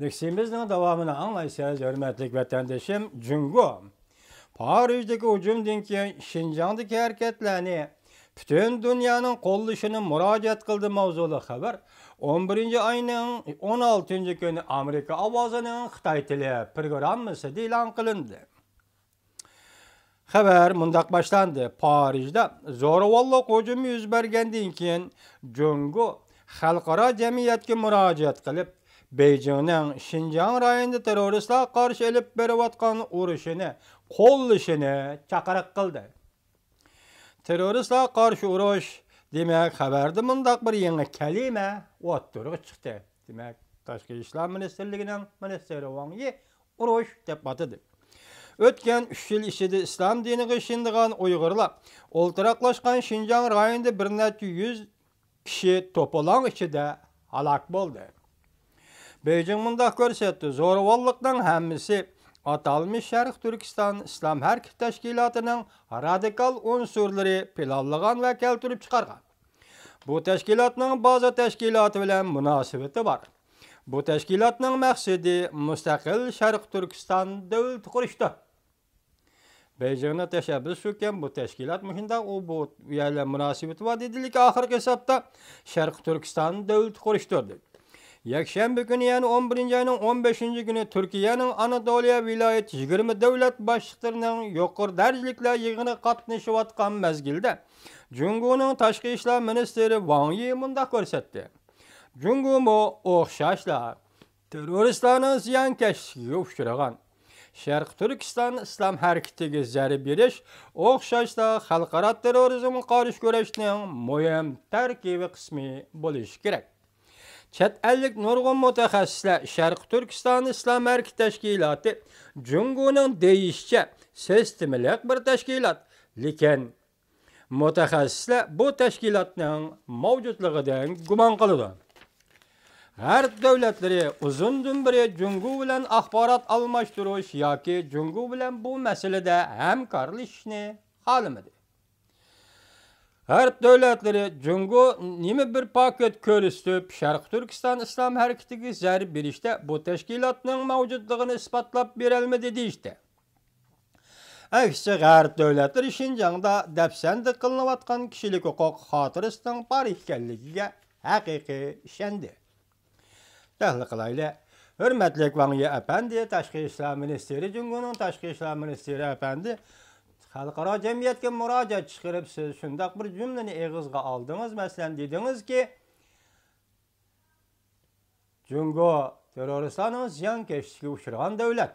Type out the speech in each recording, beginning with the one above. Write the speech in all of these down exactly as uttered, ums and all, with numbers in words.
لېكسىيىمىزنىڭ داۋامىنى ئاڭلايسىز، ھۆرمەتلىك ۋەتەندىشىم. جۇڭگو پارىژدىكى ھۇجۇمدىن كېيىن شىنجاڭدىكى ھەرىكەتلەرنى پۈتۈن دۇنيانىڭ قوللىشىنى مۇراجىئەت قىلدى ماۋزۇلۇق خەۋەر ئون بىرىنچى ئاينىڭ ئون ئالتىنچى كۈنى ئامېرىكا ئاۋازىنىڭ خىتاي تىلى پروگراممىسىدا ئېلان قىلىندى. خەۋەر مۇنداق باشلاندى: پارىژدا زورىۋاللىق ھۇجۇمى يۈز بەرگەندىن كېيىن، جۇڭگو خەلقئارا جەمئىيەتكە مۇراجىئەت قىلىپ، بېيجىڭنىڭ شىنجاڭ رايونىدا تېررورىستلارغا قارشى ئېلىپ بېرىۋاتقان ئۇرۇشىنى قوللىشىنى چاقىرىق قىلدى. تېررورىستلارغا قارشى ئۇرۇش، دېمەك، خەۋەردە مۇنداق بىر يېڭى كەلىمە ئوتتۇرىغا چىقتى. دېمەك، تاشقى ئىشلار مىنىستىرلىكىنىڭ مىنىستىرى ۋاڭ يى ئۇرۇش دەپ ئاتىدى. ئۆتكەن ئۈچ يىل ئىچىدە ئىسلام دىنىغا ئىشىنىدىغان ئۇيغۇرلار ئولتۇراقلاشقان شىنجاڭ رايونىدا بىر نەچچە يۈز كىشى توپىلاڭ ئىچىدە ھالاك بولدى. بېيجىڭ مۇنداق كۆرسەتتى: زورىۋاللىقنىڭ ھەممىسى ئاتالمىش شەرقىي تۈركىستان ئىسلام ھەرىكىتى تەشكىلاتىنىڭ رادىكال ئۇنسۇرلىرى پىلانلىغان ۋە كەلتۈرۈپ چىقارغان. بۇ تەشكىلاتنىڭ بازا تەشكىلاتى بىلەن مۇناسىۋىتى بار. بۇ تەشكىلاتنىڭ مەقسىتى مۇستەقىل شەرقىي تۈركىستان دۆلىتى قۇرۇشتۇر. بېيجىڭنىڭ تەشەببۇسى شۇكەن، بۇ تەشكىلات مۇشۇنداق، ئۇ بۇ يەرلەر مۇناسىۋىتى بار دېدى، لېكىن ئاخىرقى ھېسابتا شەرقىي تۈركىستان دۆلىتى قۇرۇشتۇردى. يەكشەنبە كۈنى، يەنى ئون بىرىنچى ئاينىڭ ئون بەشىنچى كۈنى تۈركىيەنىڭ ئاناتولىيە ۋىلايىتى يىگىرمە دۆلەت باشلىقلىرىنىڭ يۇقىرى دەرىجىلىكلەر يىغىنىغا قاتنىشىۋاتقان مەزگىلدە، جۇڭگونىڭ تاشقى ئىشلار مىنىستىرى ۋاڭ يى مۇنداق كۆرسەتتى: جۇڭگومۇ ئوخشاشلا تېررورىستلارنىڭ زىيانكەشلىكىگە ئۇچرىغان، شەرقىي تۈركىستان ئىسلام ھەرىكىتىگە زەربە بېرىش ئوخشاشلا خەلقئارا تېررورىزمغا قارشى كۈرەشنىڭ مۇھىم تەركىبىي قىسمى بولۇشى كېرەك. چەت ئەللىك نۇرغۇن مۇتەخەسسىسلەر شەرقىي تۈركىستان ئىسلام ھەرىكىتى تەشكىلاتى جۇڭگونىڭ دېيىشىچە سىستېمىلىق بىر تەشكىلات، لېكىن مۇتەخەسسىسلەر بۇ تەشكىلاتنىڭ مەۋجۇتلۇقىدىن گۇمان قىلىدۇ. غەرب دۆلەتلىرى ئۇزۇندىن بېرى جۇڭگو بىلەن ئاخبارات ئالماشتۇرۇش ياكى جۇڭگو بىلەن بۇ مەسىلىدە ھەمكارلىشىشنى خالىمىدى. غەرب دۆلەتلىرى جۇڭگو نېمە بىر پاكىت كۆرسىتىپ، شەرقىي تۈركىستان ئىسلام ھەرىكىتىگە زەربە بېرىشتە بۇ تەشكىلاتنىڭ مەۋجۇتلۇقىنى ئىسپاتلاپ بېرەلمىدى دېيىشتى. ئەكسىچە، غەرب دۆلەتلىرى شىنجاڭدا دەپسەندە قىلىنىۋاتقان كىشىلىك ھوقۇق خاتىرىسىنىڭ بار ئىكەنلىكىگە ھەقىقىي ئىشەندى. تەھلىل قىلايلى. ھۆرمەتلىك ۋاڭ يى ئەپەندى، تاشقى ئىشلار مىنىستىرى، جۇڭگونىڭ تاشقى ئىشلار مىنىستىرى ئەپەندى، خەلقئارا جەمئىيەتكە مۇراجىئەت چىقىرىپ، سىز شۇنداق بىر جۈملىنى ئېغىزغا ئالدىڭىز، مەسىلەن، دېدىڭىزكى، جۇڭگو تېررورىستلارنىڭ زىيانكەشلىكىگە ئۇچرىغان دۆلەت.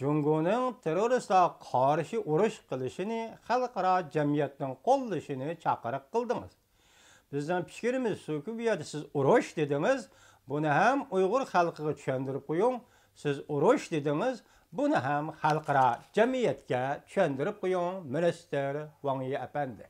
جۇڭگونىڭ تېررورىستلارغا قارشى ئۇرۇش قىلىشىنى خەلقئارا جەمئىيەتنىڭ قوللىشىنى چاقىرىق قىلدىڭىز. بىزنىڭ پىكرىمىز شۇكى، بۇ يەردە سىز ئۇرۇش دېدىڭىز، بۇنى ھەم ئۇيغۇر خەلقىگە چۈشەندۈرۈپ قويۇڭ. سىز ئۇرۇش دېدىڭىز، بۇنى ھەم خەلقئارا جەمئىيەتكە چۈشەندۈرۈپ قويۇڭ، مىنىستىر ۋاڭ يى ئەپەندى.